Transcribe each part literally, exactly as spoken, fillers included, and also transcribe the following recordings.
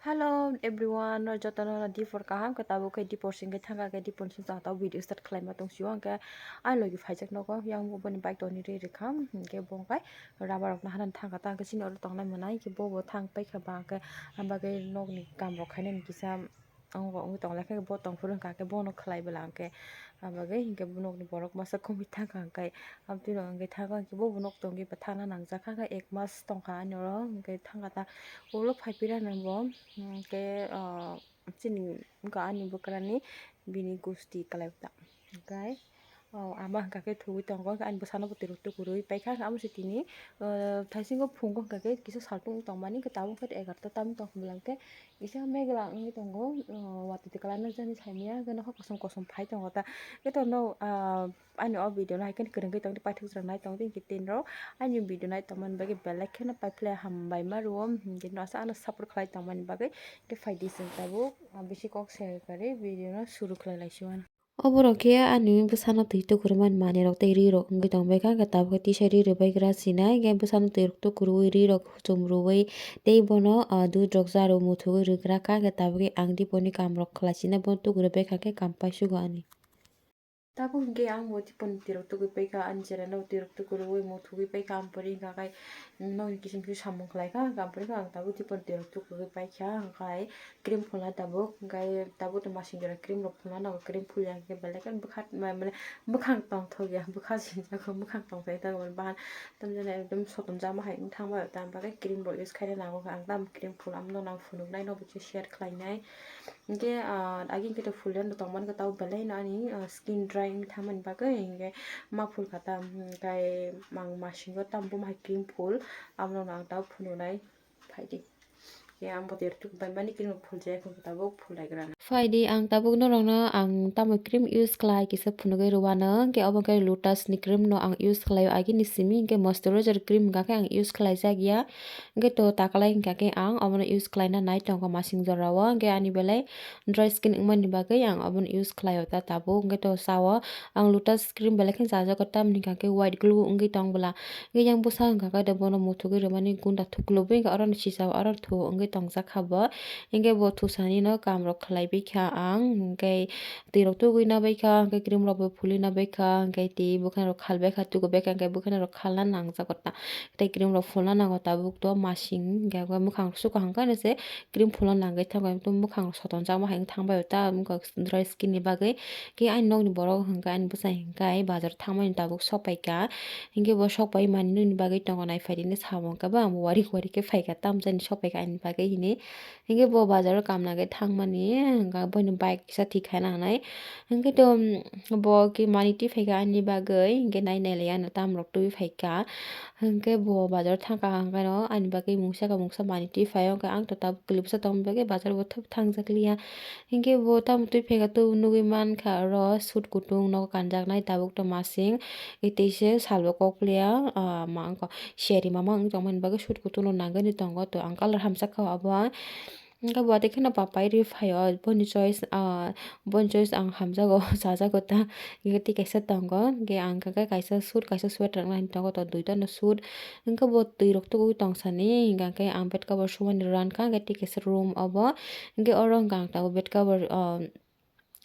Hello everyone, no joto no dipor kaham ke tabuk ke dipor sing ke thangka ke dipor sing tang tau video start khlai ma tong sio hwnkhe ai logi phaijak nogo yang bo boni bike toni ri rikha hwnkhe bo hwnkhe rubber rok no hanan thangka ta hwnkhe chini oro tongnai mwnai hwnkhe bo bo thang paikha ba hwnkhe ang bagwi nokni kam rok khainani kisa. Ang bo wngwi tong lai khe bo tong phuru hwnkha khe bono khlai bwla hwnkhe, ah, bagwi hwnkhe bo nokni borok masa khumui thangkha hwnkhe, aboni ulo hwnkhe thangkha hwnkhe bo bo nok tongwi bo thangna nangjak kha, hwnkhe ek mas tongkha ani oro hwnkhe thangkha ta ulo phai phira nang bo, hwnkhe, ah, chini wngkha ani bwkrani bini gusti kwlai ta hwnkhe. O ama hwnkha khe thugwi tongo, ani bwsano bo twirok tukurwi paikha, amo se tini, o, thaisingo phungo hwnkha khe kisa saltung tongmani, hwnkhe tabuk khe egarta tam tong bwla hwnkhe kisa megla wngwi tongo, o, watwi twkla nukjani saimanya, hwnkhe nokha kosom kosom phai tongo ta. Hwnkhe to no, ah, ani o video no hai kheno kwrwngwi tongdi, paithak jora nai tongdi, hwnkhe tini rok ani video nai tongmani bagwi belai kheno paiphlai hambai ma rwo, hwnkhe no asa ano support khlai tongmani bagwi, hwnkhe phaidi chwng tabuk, ah, bisi kok se kwrwi video no suru khlai lai si mano. Oborok khe ani bwsano twi tukurmani manwirok tei rirok wngwi tongbaikha, hwnkhe tabuk khe tisa ri rwbaikra sinai, hwnkhe bwsano twirok tukurwi rirok huchum rwui tei bono, ah, dudrok jaru muthugwi rwkrakha, hwnkhe tabuk khe ang diponi kamrok khlai sinai bono tukurwi baikha khe kam paisugo ani. Tabuk hwnkhe ang bo diponi twirok tugwi paikha, ani cherai no twirok tukurwi muthugwi paikha, ampori hwnkha khe nokni kisu kisu samung khlaikha, hwnkhe ampori hwnkha ang tabuk diponi twirok tukurwi paikha, hwnkhe. Cream phulna tabuk, hwnkhe tabuk tei masing jora cream rok phulna nango, cream phulya hwnkhe belai kheno bwkha, ma-, mane bwkhang tongthokya, bwkha sinjago, bwkhang tongthokya, tabuk bahan tamjani ekdom sotonjakma hai wng thangbai, tamo bagwi cream rok use khaina nango, ang tamo cream phulna phunuknai no bo se share khlainai. Hwnkhe, ah, agi hwnkhe to phulya no tongmani, tabuk belai no ani, ah, skin dry wng thangmani bagwi hwnkhe ma phulkha ta, hwnkhe ang masingo tamo bo hai cream phul, abono ang tabuk phunuknai. Phaidi. Ya, ang bo twirok tuku bai mani cream rok phul jaya, tabuk phul lai gra. Phaidi, ang tabuk norokno ang tamo cream use khlai kisa phunugwi rwano, hwnkhe obo khe Lotus ni cream no ang use khlaio agini simi, hwnkhe moisturizer cream hwnkha khe ang use khlai jak ya, hwnkhe to taklai hwnkha khe ang obono use khlaina nai tongo masing jora o, hwnkhe ani belai dry skin wngmani bagwi ang obono use khlaio ta tabuk, hwnkhe to sao ang Lotus cream belai khe chajago, tamni hwnkha khe white glow wngwi tong bwla. Hwnkhe yang bwsa hwnkha khe bono muthugwi rwmani gunda thuklubwi hwnkhe oro ni sisa o oro thu wngwi tongjak kha bo. Hwnkhe bo thusani no kam rok khlai bai kha ang, hwnkhe twi rok tugwi na bai kha, hwnkhe cream rok bo phulwi na bai kha, hwnkhe twi bwkhani rok khal bai kha, tuku bai kha, hwnkhe bwkhani rok khalna nangjago ta. Tei cream rok phulna nango tabuk to masing, hwnkhe bwkhang rok sukha hwnkhe se cream phulna nangwi thango, bwkhang rok sotonjakma hai wng thangbai ta, dry skin ni bagwi. Khe ani nokni borok hwnkhe ani bwsai hwnkhe bazar thangmani tabuk sok paikha. Hwnkhe bo sok pai mani nini bagwi tongo nai phaidi hinwi samung khe bo ang bo warik warik khe phaikha tamjani sok paikha ani bagwi hinwi. Hwnkhe bo bazaro kamna khe thangmani hwnkhe boini bike kisa thik khaina hinwi. Hwnkhe to, um, bo khe mani twi phaikha ani bagwi hwnkhe nai nai lai ano tamrok twi phaikha. Hwnkhe bo bazar thangkha hwnkhe no ani bagwi mungsa khe mungsa mani twi phaio hwnkhe ang to tabuk kwlwibsa tongmani bagwi bazar bo thangjakliya. Hwnkhe bo tamo twi phaikha to nugwi mankha oro suit kutung nogo kanjaknai tabuk to masing. Tei se salbo kokliya, ah, ma wngkha seri mama wng tongmani bagwi suit kutung no nangwi tongo to ang colour hamjakha obo. Hwnkhe bo tei kheno papai rwi phaio boni choice, ah, boni choice ang hamjago chajago ta. Hwnkhe tei kaisa tongo hwnkhe ang hwnkhe kaisa suit kaisa sweater wngna tongo to duita no suit. Hwnkhe bo twi rok tugui tong sani, hwnkhe ang bed cover sumani rw rankha, hwnkhe tei kaisa room obo. Hwnkhe oro hwnkhe ang tabuk bed cover, ah,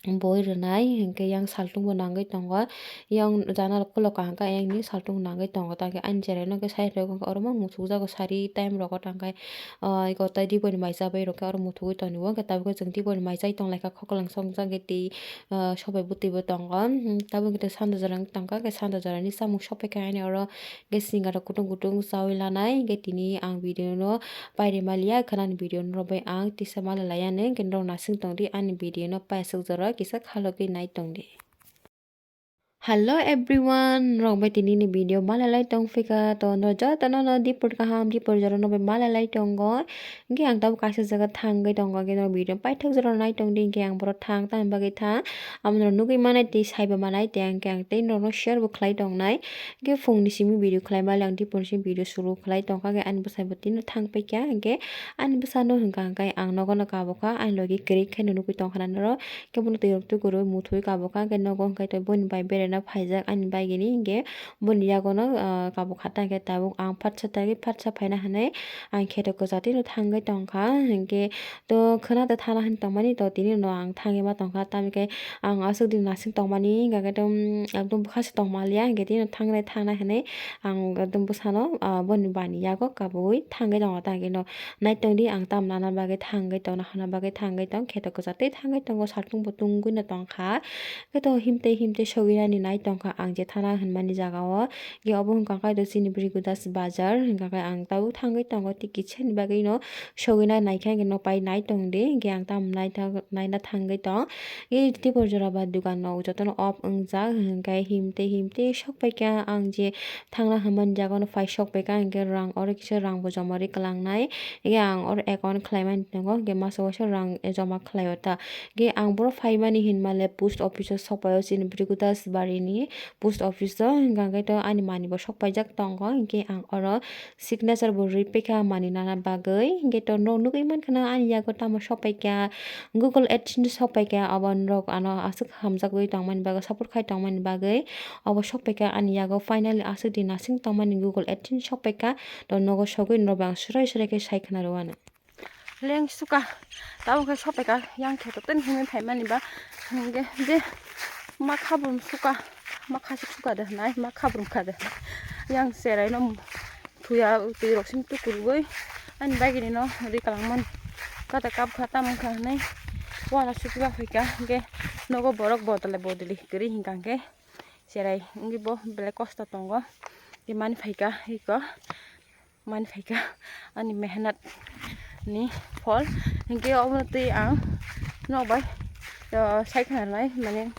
boi rwnai, hwnkhe yang saltung bo nangwi tongo. Yang janala khulokha hwnkhe ayang ni saltung nangwi tongo, tei hwnkhe ani cherai no hwnkhe side rok hwnkhe oro ma muchukjago sari time rogo, tei hwnkhe, ah, eko tei diboni mai chabai rok khe oro muthugui tongo, hwnkhe tabuk khe chwng diboni mai chai tonglaikha khoklang songjakgwi tei, ah, sobai bwtwi bo tongo. Hmm, tabuk hwnkhe sanda jora wng tongkha, hwnkhe sanda jora ni chamung sopai kha ani oro. Hwnkhe singa rok kutung kutung chaui lanai, hwnkhe tini ang video no pairi maliya, khwnani video no rwbai ang tisa malai laiya nw, hwnkhe norok nasing tongdi ani video no paisuk jora kisa khalogwi nai tongdi. Hello everyone, norok bai tini ni video malai lai tong phika, to norok joto no no dipor kaham, dipor jora no bai malai lai tongo. Hwnkhe ang tabuk kaisa jaga thangwi tongo, hwnkhe norok video paithak jora nai tongdi, hwnkhe ang borok thang tamni bagwi thang. Amo norok nugwi manai tei saiba manai tei hwnkhe ang tei norokno share bo khlai tongnai. Hwnkhe phungni simi video khlai mali ang dipor simi video suru khlai tongkha, hwnkhe ani bwsai bo tini thang paikha, hwnkhe ani bwsano hwnkha hwnkhe ang nogo no kabokha, ani logi kwrwi khe no nugwi tongkha na norok. Hwnkhe bono twi rok tukurwi muthungwi kabokha, hwnkhe nogo hwnkhe tei boni bai beraina. phaijak ani bagini, hinkhe boni yagono, ah, kabuk kha ta hinkhe tabuk ang phatsa tagwi phatsa phaina hinwi ang kheto kwchatwino thangwi tongkha. Hinkhe to khwna ta thana hinwi tongmani, to tini no ang thangwi ma tongkha, tamokhe ang aswk din nasing tongmani hinkhe to, um, ekdom bwkha se tongmaliya, hinkhe tini thangna thangna hinwi ang ekdom bwsano, ah, boni bani yago kabui thangwi tongo ta hinkhe no. Naitongdi ang tam nana bagwi thangwi tongna hwnna bagwi thangwi tong, kheto kwchatwi thangwi tongo, saltung bo tungwi no tongkha. Khe to himtwi himtwi sogwinani nai tongkha ang je thana hwnmani jaga o. Ge obo hwnka khe to chini Brigudas bazar hwnka khe ang tabuk thangwi tongo tei kisa ni bagwi no sogwina naikha hwnkhe no pai nai tongdi. Ge ang tam naina thangwi tong. Ge tei bo jora ba dukan rok jotono off wngjak hwnkhe himtwi himtwi sok paikha ang je thangna hwnmani jaga no pai sok paikha hwnkhe rang oro kisa rang bo joma ri kwlangnai. Ge ang oro account khlaimani tongo hwnkhe masa waisa rang joma khlaio ta. Ge ang boro phaimani hinmale post office o sokpaio chini Brigudas barini post office o, hingkha khe to ani manwi bo sokpaijak tongo, hinkhe ang oro signature bo rwi paikha manwi nana bagwi, hinkhe to nok nugwi mankha na ani yago tamo sokpaikha, Google AdSense sokpaikha, obo norok ano aswk hamjakgwi tongmani bagwi, support khai tongmani bagwi obo sokpaikha ani yago, finally aswk din nasing tongmani Google AdSense sokpaikha, to nogo sogwi norok bai ang swrai swrai khe sai khna rw anw. Leng suka, tabuk khe sophaikha, yang khe totoni himwi phaimani ba, hwnkhe je ma khabrum suka, ma khasik suka de hwnai, ma khabrum kha de hwnai, yang cheraino thuya twi rok simi tukurgwi ani bagini no ri kwlangmani, kata kap kha tamo kha hwnwi uana suki ba phaikha, hwnkhe nogo borok bodole bodoli kwrwi hwnkha hwnkhe cherai wngwi bo belai kosto tongo, tei mani phaikha eko. Mani phaikha ani mehnat ni phol. Hinkhe obono twi ang nok bai, o, sai khna rwnai, mane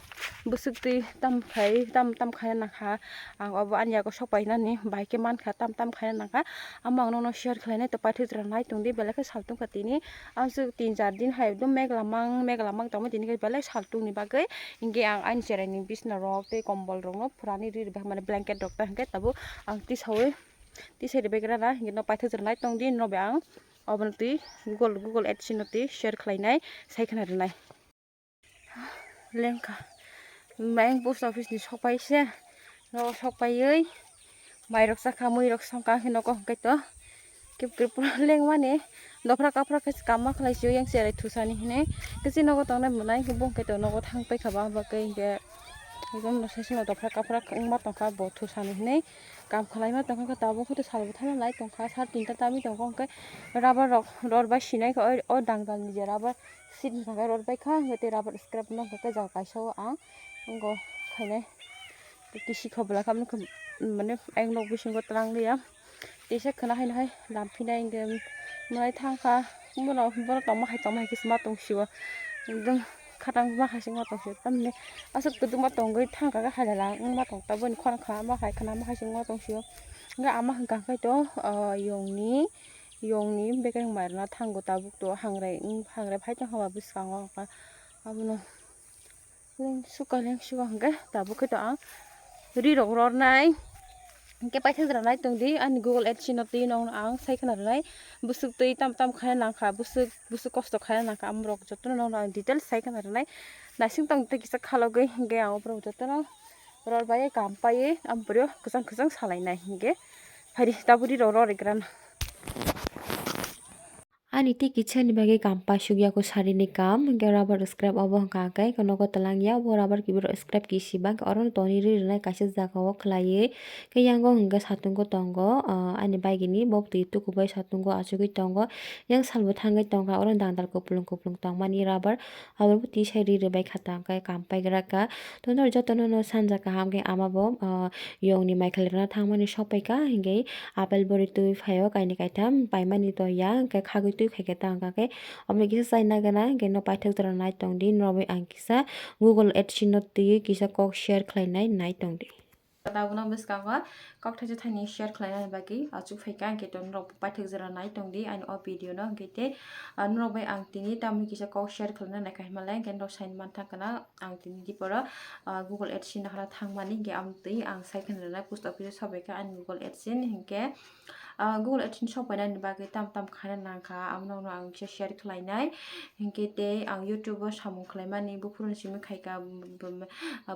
bwswk twi tam khai, tam, tam khaina nangkha. Ang obo ani yago sok painani bai khe mankha, tam, tam khaina nangkha. Amo ang nokno share khlainai, to paithak jora nai tongdi, belai khe saltungkha tini. Amswk tin char din hai ekdom megla mang, megla mang tongma tini khe belai saltungni bagwi. Hinkhe ang ani cheraini bisna rok tei kombol rokno phurani ri rwbaikha, mane blanket rok ta hinkhe tabuk ang tisaui. Tisai rwbaikha na, hinkhe no paithak jora nai tongdi, no bai ang obono twi Google, Google AdSense no twi share khlainai, sai khna rwnai. Lengkha. Maiyang post office ni sokpai se, no sokpaiwi mairok chakha, muirok songkha, hwnkhe nogo hwnkhe to kip kip lengmani dophra kaphra khe se kamma khlai sio, yang cherai thusani hinwi kisi nogo tongnai mwnai, bo hwnkhe to nogo thang paikha ba, abo khe hinkhe ekdom no sesino dophra kaphra wngma tongkha, bo thusani hinwi. Kam khwlaima tongkha khe tabuk khe to salbo thangna nai tongkha, sat tinta tamwi tongkha, hwnkhe rubber rok rot bai sinai khe o, o dangdalni je rubber seat wngkha khe rot bai kha, hwnkhe tei rubber scrap no hwnkhe jal kaisa o ang wngkha khainai. Tei kisi khobla kha mane ayang nok bisingo twlang liya. Teisa khwna haino hai lamphinai hinkhe mwnai thangkha, bono, bono tongma hai tongma hai khe se ma tongsio, ekdom khatang ma hai se ma tongsio, tamni aswk kwdwkma tongwi thangkha khe hai lala wngma tongkha, boni khorang khna ma hai khna ma hai se ma tongsio. Hinkhe ama hwnkha khe to, ah, yongni, yongni bekereng mairona thango tabuk to hangrai, hangrai phai tongkha ba bwskango abono. Lengsuka, lengsuka hwnkhe tabuk khe to ang ri rok rornai. Hinkhe paithak jora nai tongdi, ani Google AdSense no twi nokno ang sai khna rwnai. Bwswk twi tam tam khaina nangkha, bwswk, bwswk kosto khaina nangkha, amorok jotono nokno ang details sai khna rwnai. Naising tong tei kisa khalogwi hinkhe ang oborok jotono ror bai kam pai, amporyo kwchang kwchang salainai hinkhe. Phaidi tabuk ri rok rorikra na. Ani tei kisa ni bagwi kam paisuk yago sari ni kam, hinkhe rubber scrap obo hwnkha khe nogo twlang ya, obo rubber kibi rok scrap kisi ba, hinkhe oro no toni ri rwnai kaisa jaga o khwlaiwi. Khe yango hwnkhe satungo tongo, ah, ani bagini bo twi tukubai satungo achugwi tongo, yang salbo thangwi tongkha, oro dangdal kuplung kuplung tongmani rubber, abo bo twi sai ri rwbai kha tangkhe kam paigra kha. Tono jotono no sanja kaham khe ama bo, ah, yongni maikhailirna thangmani sokpai kha, hinkhe apple bori twi phaio kainwi kaitham paimani to ya, hinkhe khagwi twi khaikhe ta wngkha khe omo kisa chaina gana, hinkhe no paithak jora nai tongdi, norok bai ang kisa Google AdSense no twiwi kisa kok share khlainai nai tongdi. Tabukno bwskango kok thaisa thaini share khlainani bagwi achuk phaikha, hinkhe to norok paithak jora nai tongdi ani o video no, hinkhe tei, ah, norok bai ang tini tamni kisa kok share khlaina naikha hinmale, hinkhe norok saini manthang khna. Ang tini diporo, ah, Google AdSense nahara thangmani, hinkhe ang twi ang sai khna rwnai post office o sobaikha ani Google AdSense, hinkhe ah, Google AdSense sok painani bagwi tam tam khaina nangkha, abono ang kisa share khlainai. Hinkhe tei ang YouTube o samung khlaimani buphuru simi khaika,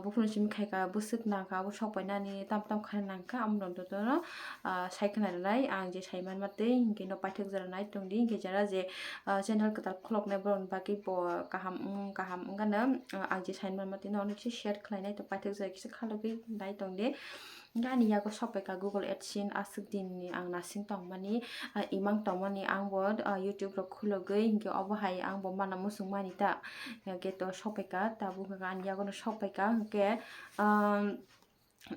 buphuru simi khaika bwswk nangkha, abo sok painani tam tam khaina nangkha, abono jotono, ah, sai khna rwnai. Ang je sai manma twi hinkhe no paithak jora nai tongdi, hinkhe jara je, ah, channel kwtal khuloknai borokni bagwi bo kaham wng, kaham wngkha no, ah, ang je sai manma twi no kisa share khlainai, to paithak jora kisa khalogwi nai tongdi. Hinkhe ani yago sok paikha Google AdSense, aswk dinni ang nasing tongmani, ah, imang tongmani, ang bo, ah, YouTube rok khulogwi hinkhe obo hai ang bo mana muchung mani ta, hinkhe to sok paikha, tabuk hinkhe ani yago no sok paikha hinkhe, um,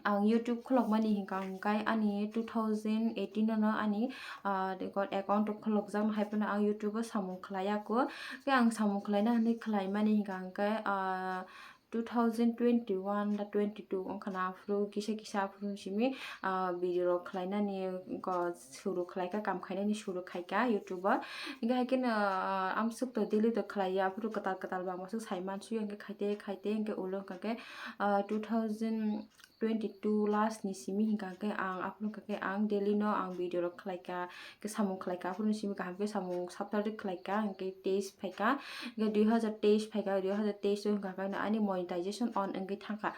ang YouTube khulokmani hinkha hinkhe ani two thousand eighteen no ani, ah, record account rok khulokjak no hai phano ang YouTube o samung khlaiya kho, khe ang samung khlaina hinwi khlaimani hinkha hinkhe, ah, two thousand twenty-one da twenty-two wngkha na, aphuru kisa kisa aphuru simi, ah, video rok khlainani go suru khlaikha, kam khainani suru khaikha YouTube o. Hinkhe hai kheno, ah, amswk to daily to khlaiya, aphuru kwtal kwtal bangma swk sai mansuya, hinkhe khaite khaite hinkhe ulo wngkha khe, ah, two thousand twenty-two last ni simi hinkha khe ang aphuru wngkha khe ang daily no ang video rok khlaikha. Khe samung khlaikha, aphuru simi kaham khe samung sapta rwk khlaikha, hinkhe test phaikha, hinkhe dui hazar test phaikha, dui hazar test o hinkha khe ani monetization on wngwi thangkha.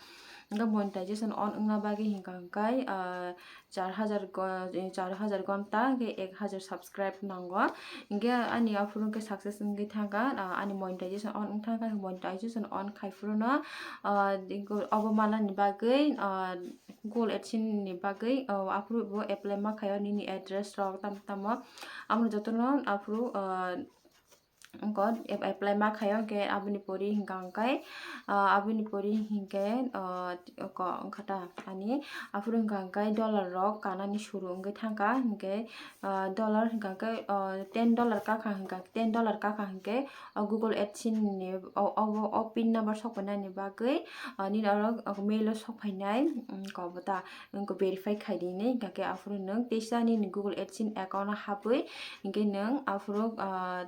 Hinkhe monetization on wngna bagwi hinkha hinkhe, ah, char hazar go-, char hazar gonta hinkhe ek hazar subscribe nango. Hinkhe ani aphuru hinkhe success wngwi thangkha, ah, ani monetization on wng thangkha, monetization on khai phuru no, ah, obo manani bagwi, ah, Google AdSense ni bagwi, o, aphuru bo apply ma khaio nini address rok tamo tamo. Amo jotono aphuru, o, wngkha ap-, apply ma khaio, hinkhe aboni pori hinkha hinkhe, o, aboni pori hinkhe, o, oko wngkha ta ani aphuru hinkha hinkhe dollar rok kanani suru wngwi thangkha, hinkhe, o, dollar hinkha hinkhe, o, ten dollar kakha hinkha, ten dollar kakha hinkhe, o, Google AdSense ni o, o, o pin number sok painani bagwi, o, nini oro, o, mail o sok phainai, mm, kobota. Wngkha verify khai di hinwi, hinkha khe aphuru nwng teisa nini Google AdSense account o habwi, hinkhe nwng aphuru, ah,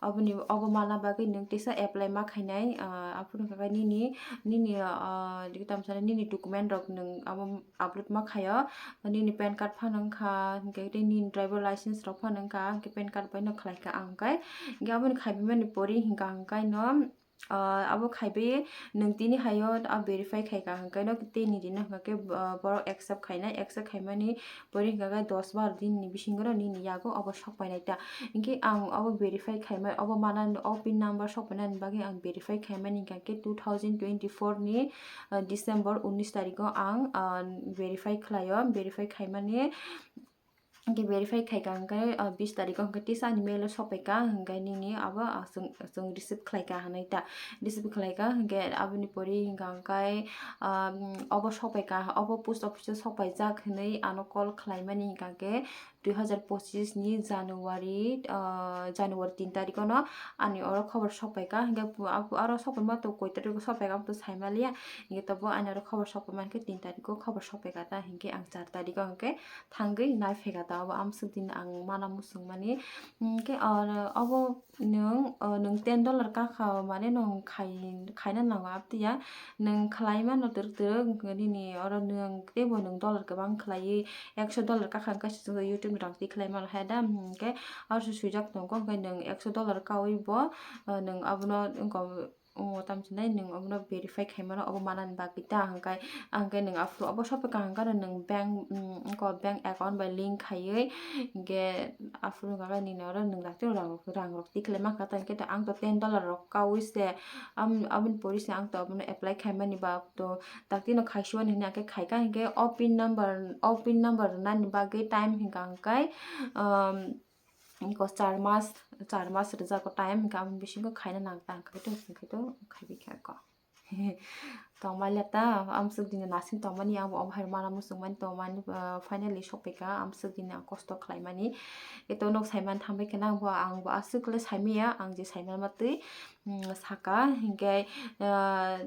oboni, obo mana bagwi nwng teisa apply ma khainai, ah, aphuru hinkha khe nini, nini, ah, tamo sana nini document rok nwng abo upload ma khaio, nini pan card phano wngkha, hinkhe tei nini driver license rok phano wngkha, hinkhe pan card bai no khlaikha ang khe, hinkhe aboni khaibimani pori hinkha ang khe no, Ah, abo khaibai nwng tini haio a verify khaika hwnkhe no tei ni rina hwnkhe, ah, borok accept khainai, accept khaimani pore hwnkhe dos baro din ni bisingo no nini yago obo sok painai ta. Hinkhe ang obo verify khaimai, obo mana o pin number sok painani bagwi ang verify khaimani hinkhe two thousand twenty-four ni, ah, December unis tarikgo ang, ah, verify khlaio, verify khaimani. Hinkhe verify khaika hinkhe, ah, bis tarikgo hinkhe tisa ani mail o sokpaika hinkhe nini abo, ah, chwng, chwng receive khlaika hinwi ta. Receive khlaika hinkhe aboni pore hinkha hinkhe, ah, obo sokpaika, obo post office o sokpaijak hinwi ano call khlaimani hinkha hinkhe dui hazar pochis ni January, ah, January tin tarikgo no ani oro khobor sokpaika hinkhe abo aro sokpaima to koi tarikgo sokpaika abo to saimaliya hinkhe tobo ani oro khobor sokpaima hinkhe tin tarikgo khobor sokpaika ta hinkhe ang char tarikgo hinkhe thangwi naipheka ta, obo amswk din ang mana muchungmani. Hinkhe, ah, obo nwng, ah, nwng ten dollar kakha mane nwng khai, khaina nango abtwi ya. Nwng khlai mano twrwk twrwk, hinkhe nini oro nwng teibo nwng dollar kwbang khlaiwi, ekso dollar kakha hinkhe se chwng YouTube ni rang twi khlai mano hai da. Hinkhe aro se swijak tongo, hinkhe nwng ekso dollar kaui bo, ah, nwng abono wngkha. O, tamo chinai nwng obono verify khaimano, obo manani bagwi ta hwnkhe, hwnkhe nwng aphuru obo sophaikha hwnkhe nwng bank, mm, wngkha bank account bai link khaiwi, hinkhe aphuru hwnkhe nini oro nwng daktino rang, rang rok tikhlai mankha ta, hinkhe to ang to ten dollar rok kaui se, am-, aboni pori se ang to abono apply khaimani ba to daktino khaisubani hinwi ang khe khaikha, hinkhe o pin number, o pin number rwnani bagwi time hinkha hwnkhe, um, Iko char mas, char mas rwjago time, hinkhe aboni bisingo khaina nang ta, hinkhe to, hinkhe to khaibai kha ko. Tongmani ta, amswk dini nasing tongmani, ang bo obo hai mana muchungmani tongmani, ah, finally sokpaikha, amswk dini ang kosto khlaimani. Eto nok saimani thangbai kheno, ang bo, ang bo aswk le saimaya, ang je saimani matwi, mm, saka, hinkhe, ah,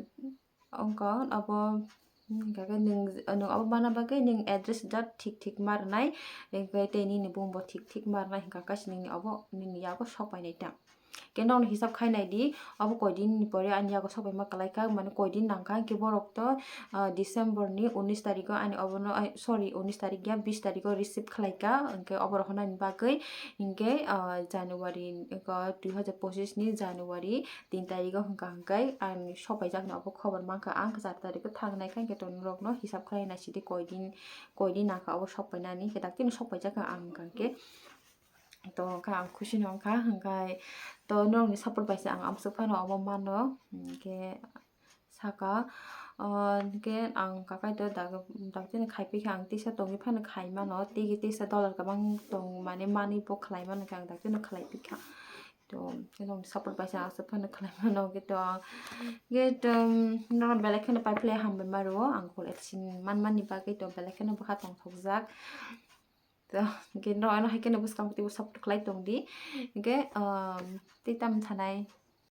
Wngkha abo Hwnkha khe nwng, nwng obo mana bagwi nwng address jat thik thik ma rwnai, hwnkhe tei nini bumung bo thik thik ma rwnai, hwnkha khe nini obo nini yago sok painai ta. Khe nokno hisab khai nai di, obo koi din ni pore ani yago sok paima kwlai kha, mane koi din nang kha, hwnkhe borok to, ah, December ni unis tarikh o ani obono, ai, sorry, unis tarikh ya, bis tarikh o receive khlai kha, hwnkhe obo rok hwnani bagwi, hwnkhe, ah, January, eko, dui hajar pochis ni January tin tarikh o hwnkha hwnkhe ang sok paijak ni obo khobor mankha, ang kwchar tarikh o thangnai kha, hwnkhe to norok no hisab khlai nai sidi koi din, koi din nang kha obo sok painani, hwnkhe daktino sok paijak kha ang hwnkha hwnkhe. To hwnkha ang khusi no wngkha, hwnkhe to norokni support bai se ang amswk phano omo mano, hwnkhe saka, ah, hwnkhe ang kakai to dak-, daktino khai phi kha, ang tisa tongwi phano khai mano, tei tisa dollar kwbang tong, mane manwi bo khlai mano, hwnkhe ang daktino khlai phi kha. To, khe nokni support bai se aswk phano khlai mano, hwnkhe to, hwnkhe to, norok belai kheno pai phlai hambai ma rwo, ang kol action man mani bagwi to belai kheno bwkha tongthokjak. To, hwnkhe norok ano hai kheno bwskang twibo support khlai tong di. Hwnkhe, um, tei tamo thanai,